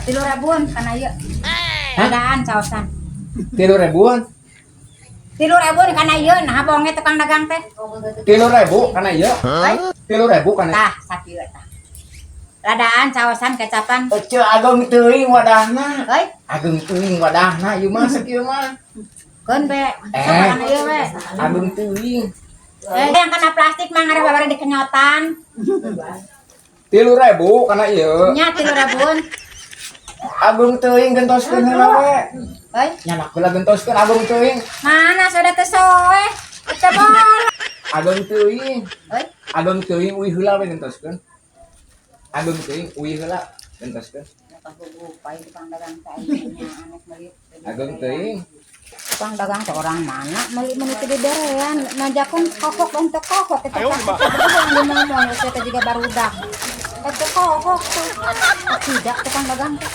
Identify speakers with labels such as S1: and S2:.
S1: 3 ribuan kana ieu. Ladaan caosan.
S2: 3 ribuan.
S1: 3 ribuan kana ieu, nah bonge tukang dagang teh.
S2: 3 ribu kana ieu.
S1: Hei,
S2: 3 ribu kana.
S1: Tah sakieu tah. Ladaan caosan kecapan.
S2: Ece, ageng teuing wadahna.
S1: Hei,
S2: Ageng teuing wadahna ieu mah, sakieu mah.
S1: Keun be.
S2: Eh.
S1: Sok kana ieu we.
S2: Ageng teuing.
S1: Eh, yang kana plastik mah ngarah babari dikenyotan.
S2: 3 ribu kana ieu.
S1: Nya 3 ribuan.
S2: Ageng teuing, gentoskeun heula we.
S1: Hei,
S2: Nyanak heula, gentoskeun, ageng teuing.
S1: Mana sudah teh soe? Teu boleh.
S2: Ageng teuing.
S1: Hei,
S2: Ageng teuing, uih heula we gentoskeun. Ageng teuing, uih heula gentoskeun.
S1: Pagugupai tukang dagang teh nya anek meuli.
S2: Ageng teuing.
S1: Tukang dagang teh orang mana meuli meuli teu diberean, najakeun kokok untuk kokok eta plastik teh di ngomong teh juga barudak. Eta kokok tuh. Tidak tukang dagang teh.